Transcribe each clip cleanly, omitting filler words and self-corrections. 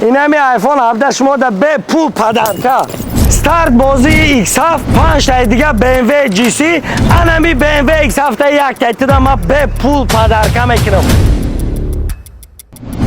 Инами iPhone 17 шумо да бепул подарка. Старт бозии X7, панҷтаи дига BMW GC. Анами BMW X7 як тайтида ма бепул подарка мекунам.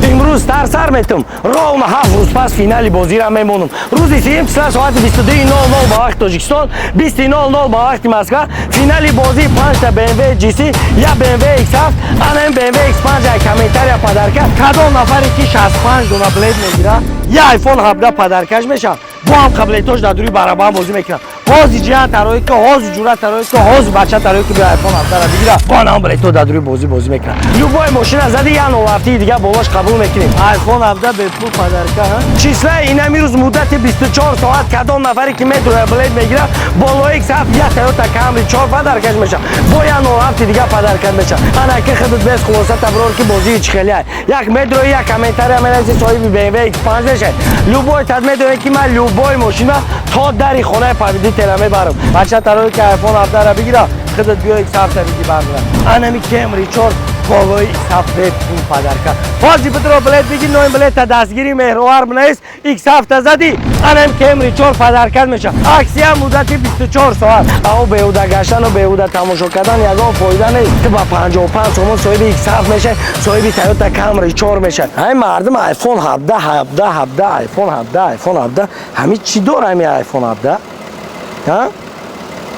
Имрӯз старт сар метум, ровно 7 рӯз пас финали бозиро мемонам. Рӯзи 30-юм числа, соати 22:00 ба вақти Тоҷикистон, 20:00 ба вақти Москва, финали бозии панҷта BMW GC, я BMW X7. Анам BMW X5 як комментария подарка. Кадом нафаре ки 65 дона билет мегира, я iPhone 17 подаркаш мешавад. Бо ҳам қаблетош дар дури барабан бозӣ мекунад. Ҳози ҷиҳан тарои ки, ҳози ҷура тарои ки, ҳози бача тарои ки, биё iPhone 17 бигира. Бо ҳам билето дар дури бозӣ бозӣ мекунад. Любой мошина зади, я новафтии дига болош қабул мекунем. iPhone 17 бепул подарка. Числаи инами рӯз, муддати 24 соат, кадом нафаре ки метроя билет мегира, болои X7 я Toyota Camry 4 подаркаш мешавад, бо я новафти дига подаркаш мешавад. Ана ки худат без хулоса таброр ки бозии чӣ хеле. Як метрои, як комментария менависи, соҳиби BMW X5 мешавад. Любой тад медонед, ки ман любой мошина то дари хонаи победителя мебарам. Бача тарои ки iPhone 17 бигира, худат биё X7 биги бардора. Анами Camry 4 болои X7 бепул подарка. Ҳози бидро билет биги, ноим билета дастгири меҳровар бинавис, X7 зади, анам Camry 4 подаркат мешавад. Акция муддати 24 соат. Ао беҳуда гаштану беҳуда тамошо кардан ягон фоида нест. Ту ба 55 сомон соҳиби X7 мешавӣ, соҳиби Toyota Camry 4 мешавӣ. Ҳай, мардум iPhone 17, 17, 17, iPhone 17, iPhone 17, ҳами чӣ дора ҳами iPhone 17? Ҳа,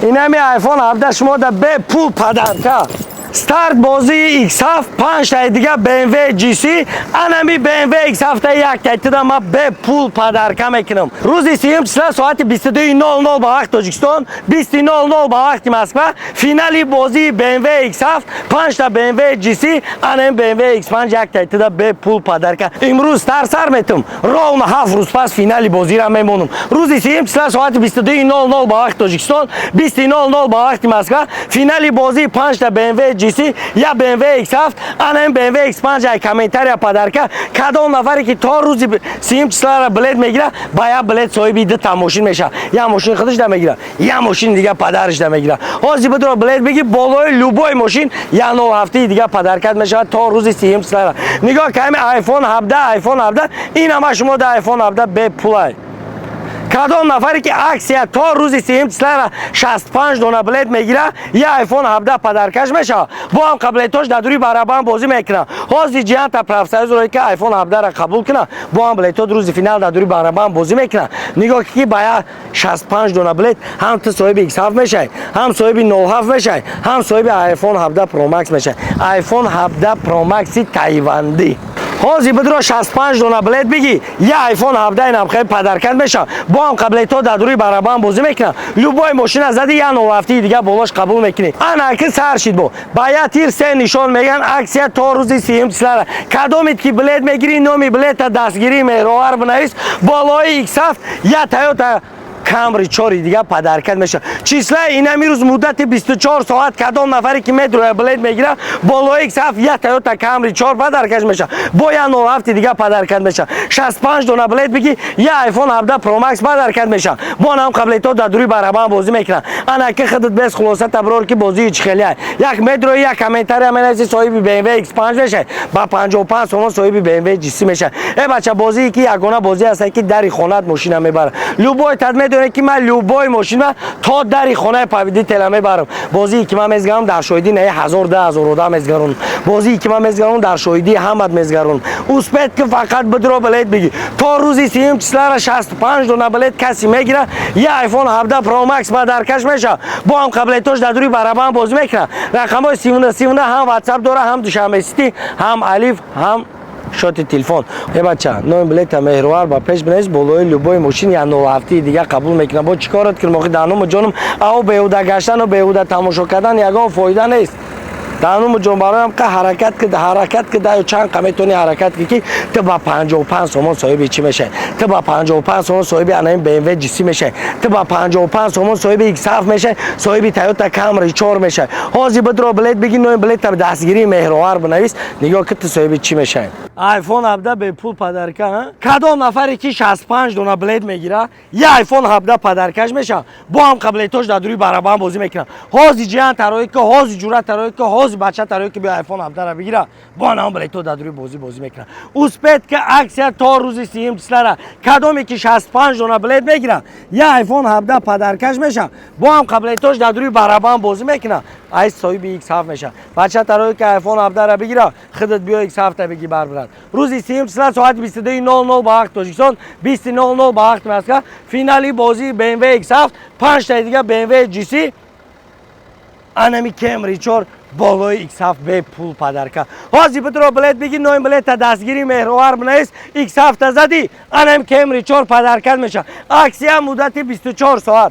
инами iPhone 17 шумо да бепул подарка. Старт бозии X7, панҷтаи дига BMW GC. Анами BMW X7 як тайтида ма бепул подарка мекунам. Рӯзи 30-юм числа, соати 22:00 ба вақти Тоҷикистон, 20:00 ба вақти Москва, финали бозии BMW X7, панҷта BMW GC. Анами BMW X5 як тайтида бепул подарка. Имрӯз старт сар метум, ровно 7 рӯз пас финали бозиро мемонам. Рӯзи 30-юм числа, соати 22:00 ба вақти Тоҷикистон, 20:00 ба вақти Москва, финали бозии панҷта BMW GC, я BMW X7. Анам BMW X5 ай комментария подарка. Кадом нафаре ки то рӯзи 30-юм числара билет мегира, ба я билет соҳиби дута мошин мешавад: я мошин худаш да мегира, я мошин дига падараш да мегира. Ҳози бидро билет биги, болои любой мошин я 07 дига подаркат мешавад то рӯзи 30-юм числара. Нигоҳ ками iPhone 17, iPhone 17, ин ҳама шумо да iPhone 17 бепулай. Кадом нафаре ки акция то рӯзи 30-юм числара 65 дона билет мегира, я iPhone 17 подаркаш мешавад. Бо ҳам қаблетош дар дури барабан бозӣ мекунад. Ҳози ҷиҳанта профсоюзро ки iPhone 17 қабул кунад, бо ҳам билетот рӯзи финал дар дури барабан бозӣ мекунад. Нигоҳ ки ба я 65 дона билет ҳам ту соҳиби X7 мешавӣ, ҳам соҳиби 07 мешавӣ, ҳам соҳиби iPhone 17 Pro Max мешавӣ, iPhone 17 Pro Max тайвандӣ. Ҳозир бидро 65 дона билет биги, я iPhone 17 инам хеле подаркат мешавад. Бо ҳам қаблето дар дури барабан бозӣ мекунад. Любой мошина зади, я новафтии дига болош қабул мекунӣ. Ана ки сар шид, бо ба я тир се нишон меган. Акция то рӯзи 30-юм числара. Кадомит ки билет мегирӣ, номи билета дастгирии меҳровар бинавис, болои X7 я Toyota Camry 4 дига подаркат мешавад. Числаи инами рӯз, муддати 24 соат, кадом нафаре ки метроя билет мегира, болои X7 я Toyota Camry 4 подаркаш мешавад, бо я 07 дига подаркат мешавад. 65 дона билет биги, я iPhone 17 Pro Max подаркат мешавад. Бо нам қаблето дар дури барабан бозӣ мекунад. Ана ки худат без хулоса таброр ки бозии чӣ хеле. Як метрои, як комментария менависи, соҳиби BMW X5 мешавад, ба 55 сомон соҳиби BMW GC мешавад. Э бача, бозие ки ягона бозӣ ҳаст, ки дари хонаат мошина мебарад. Любой тад медонед, ки ман любой мошина то дари хонаи победителя мебарам. Бозие ки ман мезгарам, дар шоҳидӣ не ҳазор, 10 000 одам мезгаронам. Бозие ки ман мезгаронам, дар шоҳидии ҳамат мезгаронам. Успеть ки, фақат бидро билет биги. То рӯзи 30-юм числара 65 дона билет касе мегира, я iPhone 17 Pro Max подаркаш мешавад. Бо ҳам қаблетош дар дури барабан бозӣ мекунад. Рақамҳои 39 39 ҳам WhatsApp дора, ҳам Душанбе Сити, ҳам Алиф, ҳам шоти телефон. Э бача, номи билета меҳрувар ба пеш бинавис, болои любой мошин я 07 дига қабул мекунам. Бо чӣ корот кунем охи, дануму ҷонум? Ао беҳуда гаштану беҳуда тамошо кардан ягон фоида нест. Дануму ҷон, бароям қа ҳаракат ки, ҳаракат ки даю чанд қа метавонӣ ҳаракат ки, ки ту ба 55 сомон соҳиби чӣ мешавӣ? Ту ба 55 сомон соҳиби анаин BMW GC мешавӣ, ту ба 55 сомон соҳиби X7 мешавӣ, соҳиби Toyota Camry 4 мешавӣ. Ҳозир бидро билет биги, номи билета дастгирии меҳровар бинавис. Нигоҳ ки ту соҳиби чӣ мешавӣ. iPhone 17 бепул подарка. Кадом нафаре ки 65 дона билет мегира, я iPhone 17 подаркаш мешавад. Бо ҳам қаблетош дар дури барабан бозӣ мекунад. Ҳозир ҷиҳан тарои ки, ҳозир ҷура тарои ки, ҳозир. Ҳозир бача тарои, ки биё iPhone 17 бигира, бо анам билето дар дури бозӣ бозӣ мекунад. Успеть ки, акция то рӯзи 30 числара. Кадоме ки 65 дона билет мегира, я iPhone 17 подаркаш меша. Бо ҳам қаблетош дар дури барабан бозӣ мекунад, ай соҳиби X7 меша. Бача тарои, ки iPhone 17 бигира, худат биё, X7 бигӣ бар, брат. Рӯзи 30 числа соати 22:00 ба вақти Тоҷикистон, 20:00 ба вақти Москва, финали бозии BMW X7, панҷтаи дига BMW GC, анами Camry 4 болои X7 бепул подарка. Ҳозир битро, билет бигир, ноим билета дастгири меҳровар бинавис, X7 задӣ, анами Camry 4 подарка меша. Акция муддати 24 соат.